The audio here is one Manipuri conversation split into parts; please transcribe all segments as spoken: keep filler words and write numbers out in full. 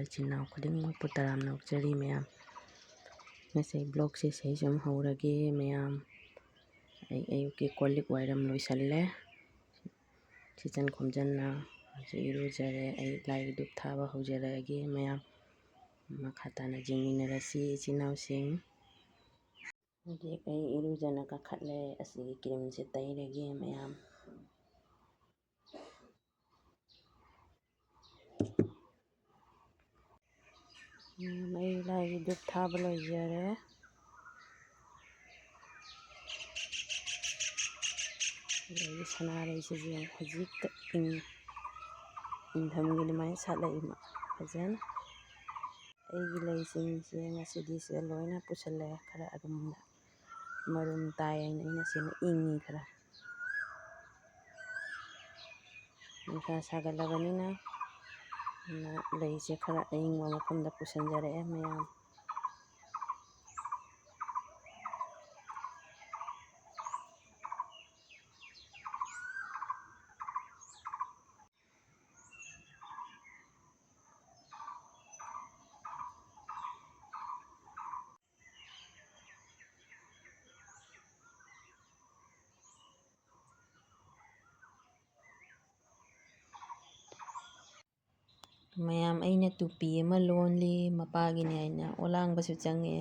ꯏꯆꯤꯟ ꯏꯅꯥꯎ ꯈꯨꯗꯤꯡꯃꯛꯄꯨ ꯇꯔꯥꯝꯅ ꯑꯣꯛꯆꯔꯤ ꯃꯌꯥꯝ꯫ ꯉꯁꯤ vlogꯁꯦ ꯁꯤꯗꯩ ꯁꯨꯝ ꯍꯧꯔꯒꯦ ꯃꯌꯥꯝ꯫ ꯑꯩ ꯑꯌꯨꯛꯀꯤ ꯀꯣꯜ ꯂꯤꯛ ꯋꯥꯏꯔꯝ ꯂꯣꯏꯁꯜꯂꯦ꯫ ꯁꯤꯠꯆꯟ ꯈꯣꯝꯖꯟꯅ ꯍꯧꯖꯤꯛ ꯏꯔꯨꯖꯔꯦ꯫ ꯑꯩ ꯂꯥꯏꯒꯤ ꯙꯨꯞ ꯊꯥꯕ ꯍꯧꯖꯔꯛꯑꯒꯦ ꯃꯌꯥꯝ꯫ ꯃꯈꯥ ꯇꯥꯅ ꯌꯦꯡꯃꯤꯟꯅꯔꯁꯤ ꯏꯆꯤꯟ ꯏꯅꯥꯎꯁꯤꯡ꯫ ꯍꯧꯖꯤꯛ ꯑꯩ ꯏꯔꯨꯖꯅ ꯀꯥꯈꯠꯂꯦ꯫ ꯑꯁꯤꯒꯤ creamꯁꯦ ꯇꯩꯔꯒꯦ ꯃꯌꯥꯝ꯫ ꯎꯝ, ꯑꯩ ꯂꯥꯏꯒꯤ ꯙꯨꯞ ꯊꯥꯕ ꯂꯣꯏꯖꯔꯦ꯫ ꯑꯗꯒꯤ ꯁꯅꯥꯔꯩꯁꯤꯁꯨ ꯍꯧꯖꯤꯛꯇ ꯏꯪ-, ꯏꯪꯊꯝꯒꯤ ꯑꯗꯨꯃꯥꯏꯅ ꯁꯥꯠꯂꯛꯏ ꯐꯖꯅ꯫ ꯑꯩꯒꯤ ꯂꯩꯁꯤꯡꯁꯦ ꯉꯁꯤꯗꯤ ꯁꯤꯗ ꯂꯣꯏꯅ ꯄꯨꯁꯜꯂꯦ, ꯈꯔ ꯑꯔꯨꯝꯕ꯫ ꯃꯔꯨꯝ ꯇꯥꯏ ꯍꯥꯏꯅ ꯑꯩꯅ ꯁꯤꯅ ꯏꯪꯉꯤ ꯈꯔ꯫ ꯅꯨꯡꯁꯥ ꯁꯥꯒꯠꯂꯕꯅꯤꯅ ꯑꯗꯨꯅ ꯂꯩꯁꯦ ꯈꯔ ꯑꯏꯪꯕ ꯃꯐꯝꯗ ꯄꯨꯁꯤꯟꯖꯔꯛꯑꯦ ꯃꯌꯥꯝ꯫ ꯃꯌꯥꯝ, ꯑꯩꯅ ꯇꯨꯄꯤ ꯑꯃ ꯂꯣꯜꯂꯤ, ꯃꯄꯥꯒꯤꯅꯤ ꯍꯥꯏꯅ꯫ ꯑꯣꯂꯥꯡꯕꯁꯨ ꯆꯪꯉꯦ꯫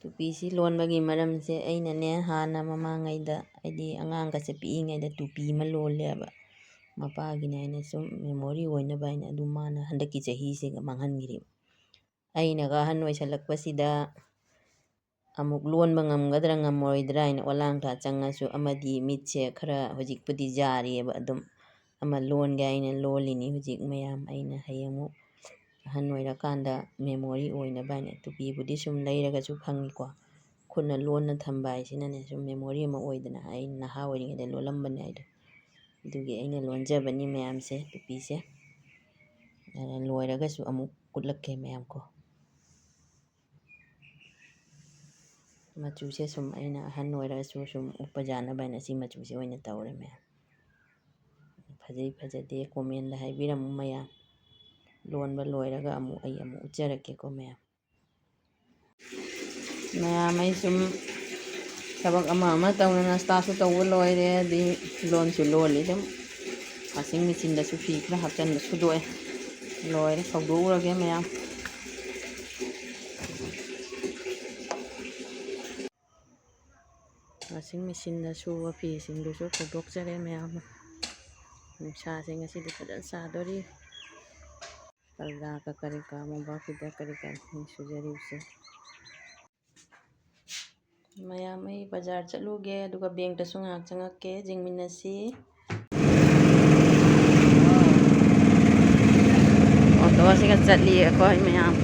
ꯇꯨꯄꯤꯁꯤ ꯂꯣꯟꯕꯒꯤ ꯃꯔꯝꯁꯦ, ꯑꯩꯅꯅꯦ, ꯍꯥꯟꯅ ꯃꯃꯥꯡꯉꯩꯗ, ꯍꯥꯏꯗꯤ ꯑꯉꯥꯡꯒꯁꯦ ꯄꯤꯛꯏꯉꯩꯗ ꯇꯨꯄꯤ ꯑꯃ ꯂꯣꯜꯂꯦꯕ꯫ ꯃꯄꯥꯒꯤꯅꯤ ꯍꯥꯏꯅ ꯁꯨꯝ memory ꯑꯣꯏꯅꯕ ꯍꯥꯏꯅ꯫ ꯑꯗꯨ ꯃꯥꯅ ꯍꯟꯗꯛꯀꯤ ꯆꯍꯤꯁꯤꯒ ꯃꯥꯡꯍꯟꯈ꯭ꯔꯤꯕ꯫ ꯑꯩꯅꯒ ꯑꯍꯟ ꯑꯣꯏꯁꯜꯂꯛꯄꯁꯤꯗ ꯑꯃꯨꯛ ꯂꯣꯟꯕ ꯉꯝꯒꯗ꯭ꯔꯥ ꯉꯝꯃꯔꯣꯏꯗ꯭ꯔꯥ ꯍꯥꯏꯅ ꯑꯣꯂꯥꯡ ꯊꯥ ꯆꯪꯉꯁꯨ, ꯑꯃꯗꯤ ꯃꯤꯠꯁꯦ ꯈꯔ ꯍꯧꯖꯤꯛꯄꯨꯗꯤ ꯌꯥꯔꯤꯑꯕ, ꯑꯗꯨꯝ ꯑꯃ ꯂꯣꯟꯒꯦ ꯍꯥꯏꯅ ꯂꯣꯜꯂꯤꯅꯤ ꯍꯧꯖꯤꯛ ꯃꯌꯥꯝ꯫ ꯑꯩꯅ ꯍꯌꯦꯡ ꯑꯃꯨꯛ ꯑꯍꯟ ꯑꯣꯏꯔꯀꯥꯟꯗ memory ꯑꯣꯏꯅꯕ ꯍꯥꯏꯅ꯫ ꯇꯨꯄꯤꯕꯨꯗꯤ ꯁꯨꯝ ꯂꯩꯔꯒꯁꯨ ꯐꯪꯉꯤꯀꯣ, ꯈꯨꯠꯅ ꯂꯣꯟꯅ ꯊꯝꯕ ꯍꯥꯏꯁꯤꯅꯅꯦ ꯁꯨꯝ memory ꯑꯃ ꯑꯣꯏꯗꯅ꯫ ꯑꯩ ꯅꯍꯥ ꯑꯣꯏꯔꯤꯉꯩꯗ ꯂꯣꯜꯂꯝꯕꯅꯦ ꯍꯥꯏꯗꯣ, ꯑꯗꯨꯒꯤ ꯑꯩꯅ ꯂꯣꯟꯖꯕꯅꯤ ꯃꯌꯥꯝꯁꯦ, ꯇꯨꯄꯤꯁꯦ꯫ ꯑꯗ ꯂꯣꯏꯔꯒꯁꯨ ꯑꯃꯨꯛ ꯎꯠꯂꯛꯀꯦ ꯃꯌꯥꯝ ꯀꯣ꯫ ꯃꯆꯨꯁꯦ ꯁꯨꯝ ꯑꯩꯅ ꯑꯍꯟ ꯑꯣꯏꯔꯒꯁꯨ ꯁꯨꯝ ꯎꯞꯄ ꯌꯥꯅꯕ ꯍꯥꯏꯅ ꯁꯤ ꯃꯆꯨꯁꯦ ꯑꯣꯏꯅ ꯇꯧꯔꯦ ꯃꯌꯥꯝ꯫ ꯐꯖꯩ ꯐꯖꯗꯦ commentꯗ ꯍꯥꯏꯕꯤꯔꯝꯃꯨ ꯃꯌꯥꯝ꯫ ꯂꯣꯟꯕ ꯂꯣꯏꯔꯒ ꯑꯃꯨꯛ ꯑꯩ ꯑꯃꯨꯛ ꯎꯠꯆꯔꯛꯀꯦꯀꯣ ꯃꯌꯥꯝ꯫ ꯃꯌꯥꯝ, ꯑꯩ ꯁꯨꯝ ꯊꯕꯛ ꯑꯃ ꯑꯃ ꯇꯧꯅ ꯅꯥꯁꯇꯥꯁꯨ ꯇꯧꯕ ꯂꯣꯏꯔꯦ, ꯑꯗꯩ ꯂꯣꯟꯁꯨ ꯂꯣꯜꯂꯤ꯫ ꯑꯗꯨꯝ washing machineꯗꯁꯨ ꯐꯤ ꯈꯔ ꯍꯥꯞꯆꯤꯟꯕ ꯁꯨꯗꯣꯛꯑꯦ꯫ ꯂꯣꯏꯔꯦ, ꯐꯧꯗꯣꯛꯎꯔꯒꯦ ꯃꯌꯥꯝ꯫ Washing machineꯗ ꯁꯨꯕ ꯐꯤꯁꯤꯡꯗꯨꯁꯨ ꯐꯧꯗꯣꯛꯆꯔꯦ ꯃꯌꯥꯝ꯫ ꯅꯨꯡꯁꯥꯁꯦ ꯉꯁꯤꯗꯤ ꯐꯖꯅ ꯁꯥꯗꯣꯔꯤ꯫ ꯄꯔꯗꯥꯒ ꯀꯔꯤ ꯀꯔꯥ, ꯃꯣꯝꯄꯥꯛ ꯐꯤꯗꯛ ꯀꯔꯤ ꯀꯔꯥ ꯁꯨꯖꯔꯤꯕꯁꯦ꯫ ꯃꯌꯥꯝ, ꯑꯩ ꯕꯖꯥꯔ ꯆꯠꯂꯨꯒꯦ, ꯑꯗꯨꯒ bankꯇꯁꯨ ꯉꯥꯏꯍꯥꯛ ꯆꯪꯉꯛꯀꯦ, ꯌꯦꯡꯃꯤꯟꯅꯁꯤ꯫ ꯑꯣꯇꯣꯁꯤꯒ ꯆꯠꯂꯤ ꯑꯩꯈꯣꯏ ꯃꯌꯥꯝ꯫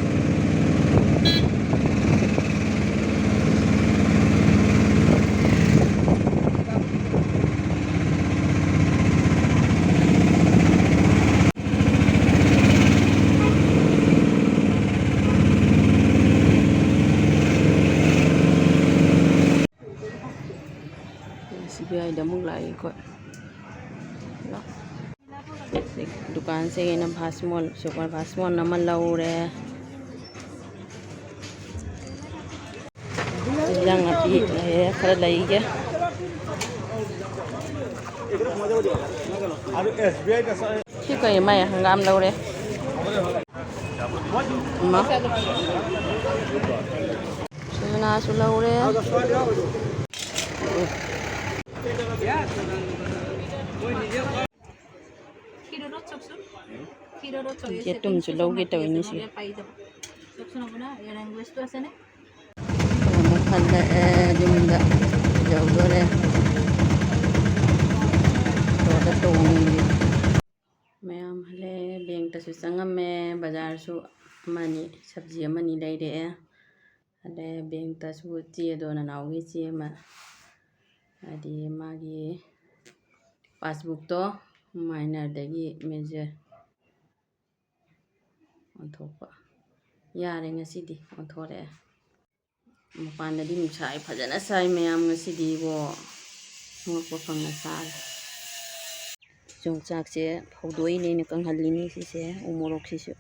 SBIꯗ ꯑꯃꯨꯛ ꯂꯥꯛꯏ ꯑꯩꯈꯣꯏ꯫ ꯗꯨꯀꯥꯟꯁꯤꯒꯤꯅ fast mall, super fast mall ꯑꯃ ꯂꯧꯔꯦ꯫ ꯏꯟꯖꯥꯡ ꯅꯥꯄꯤ ꯂꯩꯔꯦ, ꯈꯔ ꯂꯩꯒꯦ꯫ ꯁꯤ ꯀꯩ, ꯃꯥꯏ ꯍꯪꯒꯥꯝ ꯂꯧꯔꯦ꯫ ꯏꯃꯥ꯫ ꯁꯨꯖꯅꯥꯁꯨ ꯂꯧꯔꯦ꯫ ꯌꯦꯇꯨꯝꯁꯨ ꯂꯧꯒꯦ ꯇꯧꯔꯤꯅꯤ ꯁꯤ꯫ ꯑꯃꯨꯛ ꯍꯜꯂꯛꯑꯦ ꯌꯨꯝꯗ, ꯌꯧꯗꯣꯔꯦ꯫ ꯑꯣꯇꯣꯗ ꯇꯣꯡꯉꯤ꯫ ꯃꯌꯥꯝ ꯍꯜꯂꯛꯑꯦ, bankꯇꯁꯨ ꯆꯪꯉꯝꯃꯦ, ꯕꯖꯥꯔꯁꯨ ꯑꯃꯅꯤ, ꯁꯕꯖꯤ ꯑꯃꯅꯤ ꯂꯩꯔꯛꯑꯦ꯫ ꯑꯗꯩ bankꯇꯁꯨ ꯆꯦꯗꯣ, ꯅꯅꯥꯎꯒꯤ ꯆꯦ ꯑꯃ, ꯍꯥꯏꯗꯤ ꯃꯥꯒꯤ passbookꯇꯣ minorꯗꯒꯤ major ꯑꯣꯟꯊꯣꯛꯄ ꯌꯥꯔꯦ, ꯉꯁꯤꯗꯤ ꯑꯣꯟꯊꯣꯔꯛꯑꯦ꯫ ꯃꯄꯥꯟꯗꯗꯤ ꯅꯨꯡꯁꯥ ꯐꯖꯅ ꯁꯥꯏ ꯃꯌꯥꯝ, ꯉꯁꯤꯗꯤ ꯏꯕꯣ, ꯅꯣꯛꯄ ꯐꯪꯅ ꯁꯥꯔꯦ꯫ ꯌꯣꯡꯆꯥꯛꯁꯦ ꯐꯧꯗꯣꯛꯏꯅꯦ ꯑꯩꯅ ꯀꯪꯍꯜꯂꯤꯅꯤ꯫ ꯁꯤꯁꯦ ꯎ ꯃꯣꯔꯣꯛꯁꯤꯁꯨ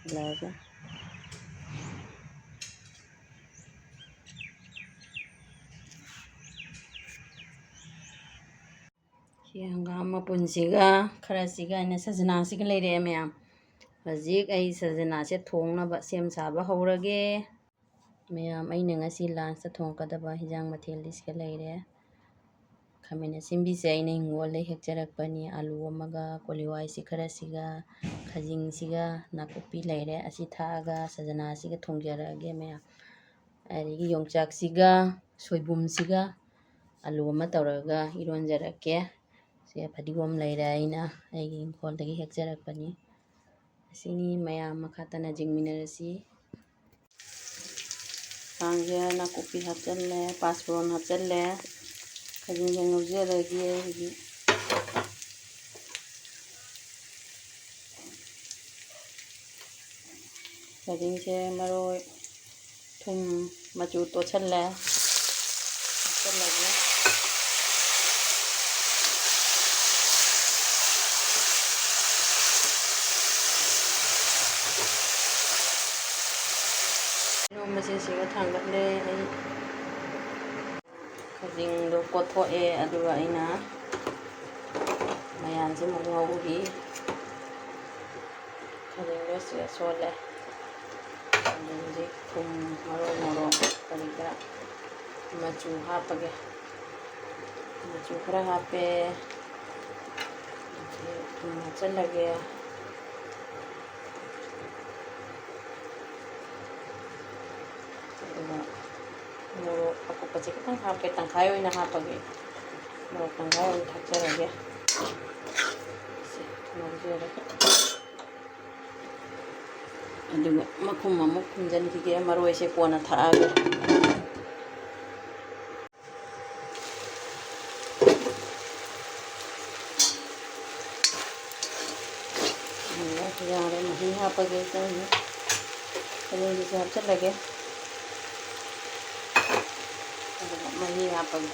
ꯍꯜꯂꯛꯑꯒ꯫ ꯁꯤ ꯍꯪꯒꯥꯝ ꯃꯄꯨꯟꯁꯤꯒ ꯈꯔꯁꯤꯒ ꯑꯩꯅ ꯁꯖꯅꯥꯁꯤꯒ ꯂꯩꯔꯛꯑꯦ ꯃꯌꯥꯝ꯫ ꯍꯧꯖꯤꯛ ꯑꯩ ꯁꯖꯅꯥꯁꯦ ꯊꯣꯡꯅꯕ ꯁꯦꯝ ꯁꯥꯕ ꯍꯧꯔꯒꯦ꯫ ꯃꯌꯥꯝ, ꯑꯩꯅ ꯉꯁꯤ lunchꯇ ꯊꯣꯡꯒꯗꯕ ꯍꯤꯟꯖꯥꯡ ꯃꯊꯦꯜꯗꯤ ꯁꯤꯒ ꯂꯩꯔꯦ꯫ ꯈꯥꯃꯦꯟ ꯑꯁꯤꯟꯕꯤꯁꯦ ꯑꯩꯅ ꯍꯤꯡꯒꯣꯜꯗꯩ ꯍꯦꯛꯆꯔꯛꯄꯅꯤ꯫ ꯑꯂꯨ ꯑꯃꯒ, ꯀꯣꯂꯤ ꯍꯋꯥꯏꯁꯤ ꯈꯔꯁꯤꯒ, ꯈꯥꯖꯤꯡꯁꯤꯒ, ꯅꯥꯀꯨꯞꯄꯤ ꯂꯩꯔꯦ꯫ ꯑꯁꯤ ꯊꯥꯛꯑꯒ ꯁꯖꯅꯥꯁꯤꯒ ꯊꯣꯡꯖꯔꯛꯑꯒꯦ ꯃꯌꯥꯝ꯫ ꯑꯗꯒꯤ ꯌꯣꯡꯆꯥꯛꯁꯤꯒ, ꯁꯣꯏꯕꯨꯝꯁꯤꯒ, ꯑꯂꯨ ꯑꯃ ꯇꯧꯔꯒ ꯏꯔꯣꯟꯖꯔꯛꯀꯦ꯫ ꯁꯦ ꯐꯗꯤꯒꯣꯝ ꯂꯩꯔꯦ, ꯑꯩꯅ ꯑꯩꯒꯤ ꯏꯪꯈꯣꯜꯗꯒꯤ ꯍꯦꯛꯆꯔꯛꯄꯅꯤ꯫ ꯑꯁꯤꯅꯤ ꯃꯌꯥꯝ, ꯃꯈꯥ ꯇꯥꯅ ꯌꯦꯡꯃꯤꯟꯅꯔꯁꯤ꯫ ꯈꯥꯡꯁꯦ ꯅꯥꯀꯨꯞꯄꯤ ꯍꯥꯞꯆꯜꯂꯦ, ꯄꯥꯁꯄꯣꯔꯟ ꯍꯥꯞꯆꯜꯂꯦ꯫ ꯈꯥꯖꯤꯡꯁꯦ ꯉꯧꯖꯔꯒꯦ ꯍꯧꯖꯤꯛ꯫ ꯈꯥꯖꯤꯡꯁꯦ ꯃꯔꯣꯏ, ꯊꯨꯝ, ꯃꯆꯨ ꯇꯣꯠꯁꯜꯂꯦ꯫ ꯍꯥꯞꯆꯜꯂꯒꯦ꯫ ꯏꯔꯣꯝꯕꯁꯦ ꯁꯤꯒ ꯊꯥꯡꯒꯠꯂꯦ ꯑꯩ꯫ ꯈꯥꯖꯤꯡꯗꯣ ꯀꯣꯠꯊꯣꯛꯑꯦ, ꯑꯗꯨꯒ ꯑꯩꯅ ꯃꯌꯥꯟꯁꯤꯃꯨꯛ ꯉꯧꯔꯤ꯫ ꯈꯥꯖꯤꯡꯗꯣ ꯁꯤꯒ ꯁꯣꯜꯂꯦ꯫ ꯑꯗꯨ ꯍꯧꯖꯤꯛ ꯊꯨꯝ, ꯃꯔꯣꯏ, ꯃꯣꯔꯣꯛ ꯀꯔꯤ ꯀꯔꯥ ꯃꯆꯨ ꯍꯥꯞꯄꯒꯦ꯫ ꯃꯆꯨ ꯈꯔ ꯍꯥꯞꯄꯦ꯫ ꯑꯗꯒꯤ ꯊꯨꯝ ꯍꯥꯞꯆꯜꯂꯒꯦ꯫ ꯑꯗꯨꯒ ꯃꯣꯔꯣꯛ ꯑꯀꯨꯞꯄꯁꯦ ꯈꯤꯇꯪ ꯍꯥꯞꯀꯦ, ꯇꯪꯈꯥꯏ ꯑꯣꯏꯅ ꯍꯥꯞꯄꯒꯦ꯫ ꯃꯣꯔꯣꯛ ꯇꯪꯈꯥꯏ ꯑꯣꯏꯅ ꯊꯥꯛꯆꯔꯒꯦ꯫ ꯁꯤ ꯉꯧꯖꯔꯦ꯫ ꯑꯗꯨꯒ ꯃꯈꯨꯝ ꯑꯃꯨꯛ ꯈꯨꯝꯖꯤꯟꯈꯤꯒꯦ, ꯃꯔꯣꯏꯁꯦ ꯀꯣꯟꯅ ꯊꯥꯛꯑꯒꯦ꯫ ꯌꯥꯔꯦ, ꯃꯍꯤ ꯍꯥꯞꯄꯒꯦ꯫ ꯆꯪꯉꯦ꯫ ꯈꯥꯃꯦꯟꯁꯤꯁꯨ ꯍꯥꯞꯆꯤꯜꯂꯒꯦ꯫ ꯑꯗꯨꯒ ꯃꯍꯤ ꯍꯥꯞꯄꯒꯦ꯫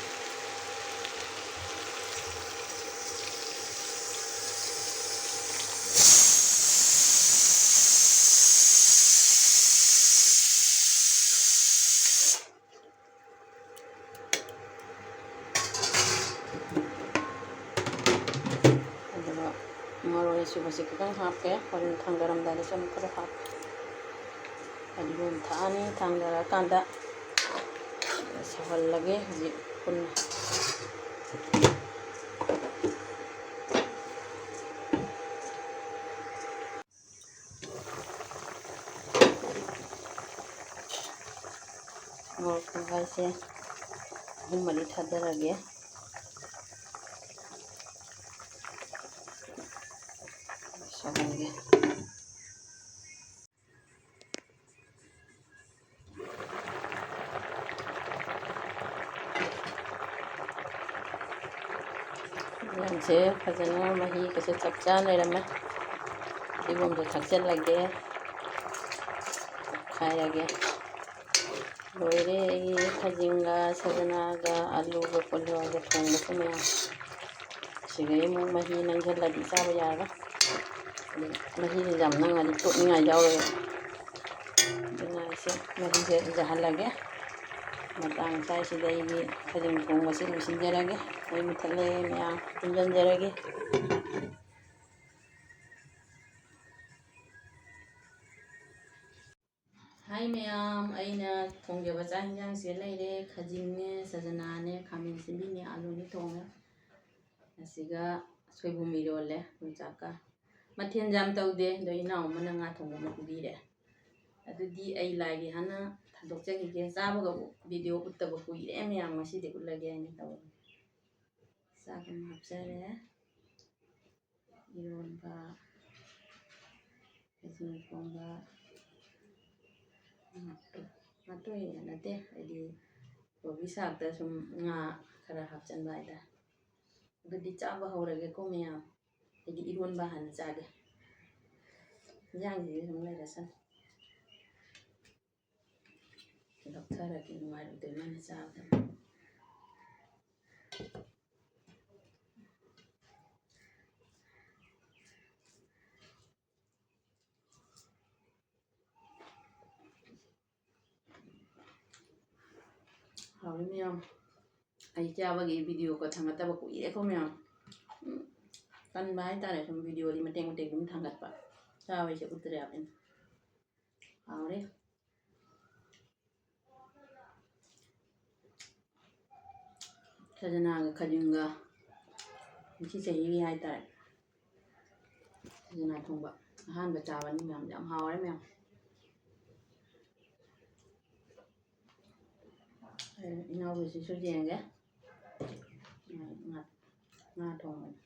ꯍꯧꯖꯤꯛ ꯈꯤꯇꯪ ꯍꯥꯞꯀꯦ, ꯍꯣꯔꯦꯟ ꯊꯥꯡꯗꯔꯝꯗꯥꯏꯗꯁꯨ ꯑꯃꯨꯛ ꯈꯔ ꯍꯥꯞꯀꯦ꯫ ꯑꯗꯨꯒ ꯊꯥꯛꯑꯅꯤ, ꯊꯥꯡꯗꯔꯀꯥꯟꯗ ꯁꯧꯍꯜꯂꯒꯦ ꯍꯧꯖꯤꯛ ꯄꯨꯟꯅ꯫ ꯃꯣꯔꯣꯛ ꯊꯨꯝ ꯍꯥꯏꯁꯦ ꯑꯍꯨꯝ ꯃꯔꯤ ꯊꯥꯗꯔꯒꯦ꯫ ꯁꯧꯍꯟꯒꯦ꯫ ꯌꯦꯟꯁꯦ ꯐꯖꯅ ꯃꯍꯤꯒꯁꯦ ꯆꯞ ꯆꯥꯅ ꯂꯩꯔꯝꯃꯦ꯫ ꯐꯗꯤꯒꯣꯝꯁꯨ ꯊꯥꯛꯆꯤꯜꯂꯒꯦ, ꯈꯥꯏꯔꯒꯦ꯫ ꯂꯣꯏꯔꯦ ꯑꯩꯒꯤ ꯈꯥꯖꯤꯡꯒ ꯁꯖꯅꯥꯒ ꯑꯂꯨꯒ ꯀꯣꯂꯤꯍꯋꯥꯏꯒ ꯊꯣꯡꯕꯁꯦ ꯃꯌꯥꯝ꯫ ꯁꯤꯒ ꯑꯃꯨꯛ ꯃꯍꯤ ꯅꯪꯁꯤꯜꯂꯗꯤ ꯆꯥꯕ ꯌꯥꯔꯔꯣꯏ꯫ ꯑꯗꯨ ꯃꯍꯤꯁꯦ ꯌꯥꯝ ꯅꯪꯉꯗꯤ ꯇꯣꯠꯅꯤꯡꯉꯥꯏ ꯌꯥꯎꯔꯣꯏꯕ꯫ ꯑꯗꯨꯅ ꯑꯩꯁꯦ ꯃꯍꯤꯁꯦ ꯌꯥꯍꯜꯂꯒꯦ꯫ ꯃꯇꯥꯡ ꯆꯥꯏꯁꯤꯗ ꯑꯩꯒꯤ ꯈꯖꯤꯡ ꯊꯣꯡꯕꯁꯤ ꯂꯣꯏꯁꯤꯟꯖꯔꯒꯦ꯫ ꯃꯩ ꯃꯨꯊꯠꯂꯦ ꯃꯌꯥꯝ, ꯄꯨꯟꯁꯤꯟꯖꯔꯒꯦ꯫ ꯍꯥꯏ ꯃꯌꯥꯝ, ꯑꯩꯅ ꯊꯣꯡꯖꯕ ꯆꯥꯛ ꯍꯤꯟꯖꯥꯡꯁꯦ ꯂꯩꯔꯦ꯫ ꯈꯖꯤꯡꯅꯦ, ꯁꯖꯅꯥꯅꯦ, ꯈꯥꯃꯦꯟ ꯑꯁꯤꯟꯕꯤꯅꯦ, ꯑꯂꯨꯅꯦ ꯊꯣꯡꯉꯦ꯫ ꯑꯁꯤꯒ ꯁꯣꯏꯕꯨꯝ ꯏꯔꯣꯜꯂꯦ ꯌꯣꯡꯆꯥꯛꯀ꯫ ꯃꯊꯦꯜ ꯌꯥꯝ ꯇꯧꯗꯦ, ꯑꯗꯣ ꯏꯅꯥꯎ ꯑꯃꯅ ꯉꯥ ꯊꯣꯡꯕ ꯑꯃ ꯄꯤꯕꯤꯔꯦ꯫ ꯑꯗꯨꯗꯤ ꯑꯩ ꯂꯥꯏꯒꯤ ꯍꯥꯟꯅ ꯊꯥꯗꯣꯛꯆꯈꯤꯒꯦ꯫ ꯆꯥꯕꯒ video ꯎꯠꯇꯕ ꯀꯨꯏꯔꯦ ꯃꯌꯥꯝ, ꯉꯁꯤꯗꯤ ꯎꯠꯂꯒꯦ ꯍꯥꯏꯅ ꯇꯧꯕꯅꯦ꯫ ꯆꯥꯛ ꯑꯃ ꯍꯥꯞꯆꯔꯦ꯫ ꯏꯔꯣꯟꯕ, ꯈꯖꯤꯡ ꯊꯣꯡꯕ, ꯉꯥꯇꯣꯏ, ꯉꯥꯇꯣꯏ ꯅꯠꯇꯦ, ꯍꯥꯏꯗꯤ ꯀꯣꯕꯤ ꯁꯥꯛꯇ ꯁꯨꯝ ꯉꯥ ꯈꯔ ꯍꯥꯞꯆꯟꯕ ꯍꯥꯏꯇꯥꯔꯦ꯫ ꯑꯗꯨꯗꯤ ꯆꯥꯕ ꯍꯧꯔꯒꯦꯀꯣ ꯃꯌꯥꯝ꯫ ꯑꯩꯗꯤ ꯏꯔꯣꯟꯕ ꯍꯥꯟꯅ ꯆꯥꯒꯦ꯫ ꯏꯟꯖꯥꯡꯁꯤꯗꯤ ꯁꯨꯝ ꯂꯩꯔꯁꯅꯨ꯫ ꯂꯧꯊꯔꯒꯦ, ꯅꯨꯡꯉꯥꯏꯔꯣꯏꯗꯣꯏ ꯃꯥꯅ ꯆꯥꯕꯗ꯫ ꯍꯥꯎꯔꯦ ꯃꯌꯥꯝ꯫ ꯑꯩ ꯆꯥꯕꯒꯤ videoꯒ ꯊꯥꯡꯒꯠꯇꯕ ꯀꯨꯏꯔꯦꯀꯣ ꯃꯌꯥꯝ꯫ ꯎꯝ꯫ ꯇꯟꯕ ꯍꯥꯏꯇꯥꯔꯦ, ꯁꯨꯝ videoꯗꯤ ꯃꯇꯦꯛ ꯃꯇꯦꯛ ꯑꯗꯨꯝ ꯊꯥꯡꯒꯠꯄ꯫ ꯆꯥꯕꯩꯁꯦ ꯎꯠꯇ꯭ꯔꯦ ꯍꯥꯏꯕꯅꯤ꯫ ꯍꯥꯎꯔꯦ꯫ ꯈꯖꯅꯥꯒ ꯈꯥꯖꯤꯡꯒ ꯉꯁꯤ ꯆꯍꯤꯒꯤ ꯍꯥꯏꯇꯥꯔꯦ꯫ ꯈꯖꯅꯥ ꯊꯣꯡꯕ ꯑꯍꯥꯟꯕ ꯆꯥꯕꯅꯤ ꯃꯌꯥꯝ, ꯌꯥꯝ ꯍꯥꯎꯔꯦ ꯃꯌꯥꯝ꯫ ꯑꯩ ꯏꯅꯥꯎꯒꯤꯁꯤꯁꯨ ꯌꯦꯡꯒꯦ꯫ ꯉꯥ, ꯉꯥ, ꯉꯥ ꯊꯣꯡꯕꯅꯤ꯫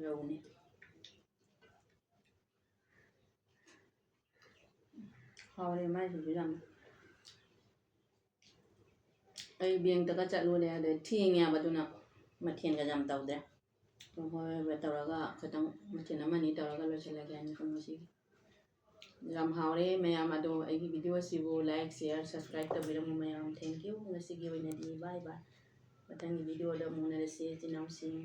ꯔꯧꯅꯤ꯫ ꯍꯥꯎꯔꯦ ꯃꯥꯏꯁꯤꯁꯨ ꯌꯥꯝꯅ꯫ ꯑꯩ bankꯇꯒ ꯆꯠꯂꯨꯔꯦ, ꯑꯗꯩ ꯊꯦꯡꯉꯦꯕ, ꯑꯗꯨꯅ ꯃꯊꯦꯜꯒ ꯌꯥꯝ ꯇꯧꯗ꯭ꯔꯦ꯫ ꯍꯣꯏ, ꯍꯣꯏ, ꯇꯧꯔꯒ ꯈꯤꯇꯪ ꯃꯊꯦꯜ ꯑꯃꯅꯤ ꯇꯧꯔꯒ ꯂꯣꯏꯁꯤꯜꯂꯒꯦ ꯍꯥꯏꯅ ꯁꯨꯝ ꯉꯁꯤꯒꯤ꯫ ꯌꯥꯝ ꯍꯥꯎꯔꯦ ꯃꯌꯥꯝ, ꯑꯗꯣ ꯑꯩꯒꯤ videoꯁꯤꯕꯨ like, share, subscribe ꯇꯧꯕꯤꯔꯝꯃꯨ ꯃꯌꯥꯝ꯫ Thank you꯫ ꯉꯁꯤꯒꯤ ꯑꯣꯏꯅꯗꯤ bye bye꯫ ꯃꯊꯪꯒꯤ videoꯗ ꯑꯃꯨꯛ ꯎꯅꯔꯁꯤ ꯏꯆꯤꯟ ꯏꯅꯥꯎꯁꯤꯡ꯫